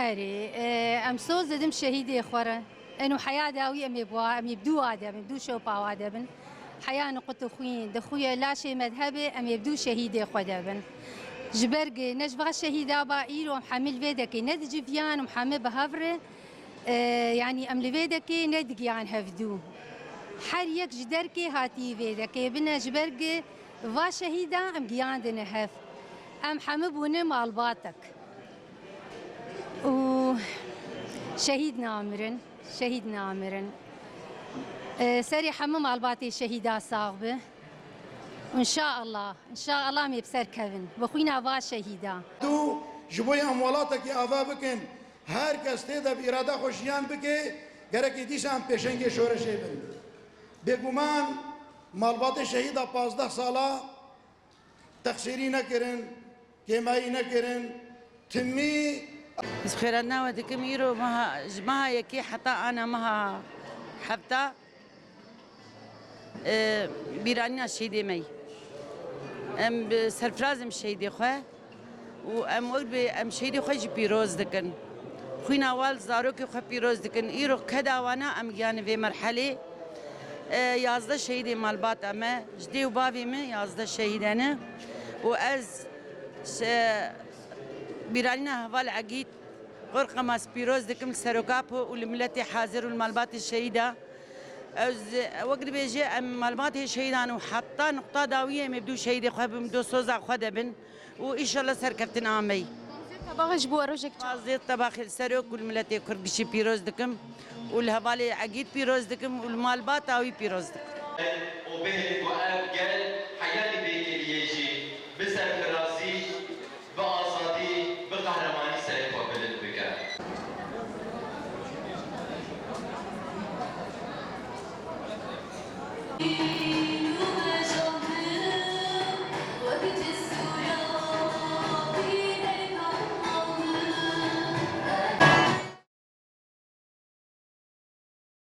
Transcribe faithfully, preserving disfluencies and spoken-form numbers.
Erê, e, em soz didim şehîdê xwe re. Eno heya dawî em ê bi wa, em ê bi dû wa de bin, bi dû şopa wa de bin. Heya niqut û xwîn, di xwî laşê me de hebe, em ê bi dû şehîdê xwe de bin. Ji ber ku ne ji va şehîda ba îro em hemî li vê dekê ne diciviyan, em hemî bi hev re, e, yanî em li vê dekê ne digiyan hevdû. Her yek ji derkê hatî vê dekê bine, ji ber ku va şehîda em giyandine hev. Em hemî bûne malbatek. Û şehîd namirin, şehîd namirin. E, serê hemû malbatê şehîda sax bi. Înşaallah, înşaallah em ê bi ser kevin. Bi xwîna va şehîda. Tu ji bo em welatekî ava bikin, her kes tê de bi îrada xwe jiyan bike, gerekê dîsa em pêşengê şoreşê bin. Bêguman malbatê şehîda pazdeh sala Texsîrî nekirin, kêmayî nekirin, timî. Ez xêrhatina we dikim îro meha, ji meha yekê heta ana meha hefta, e, bîranîna şehîdê me yî. Em bi serfiraz im şehîdê xwe û em wek bi em şehîdê xwe jî pîroz dikin. Xwîna wal zarokê xwe pîroz dikin. Îro keda wana em giyane vê merhelê. E, yazdeh şehîdê malbata me, ji dê û bavê min yazdeh şehîd hene û ez şe-, bîranîna heval Egîd Qorqema ez pîroz dikim li seroka xwe û li miletê hazir û li malbatê şehîda. Ez, wek dibêje, em malbatê şehîdan û heta nuqta dawiyê em ê bi dû şehîdê xwe bin, bi dû soza xwe de bin û înşallah serkeftin amey. Tebaxê ji bo we rojek çawa? Tebazê tebaxê li serok û li miletê Kurd gişî pîroz dikim û li hevalê Egîd pîroz dikim û li malbata wî pîroz dikim. Û bê ku ev gel heyalî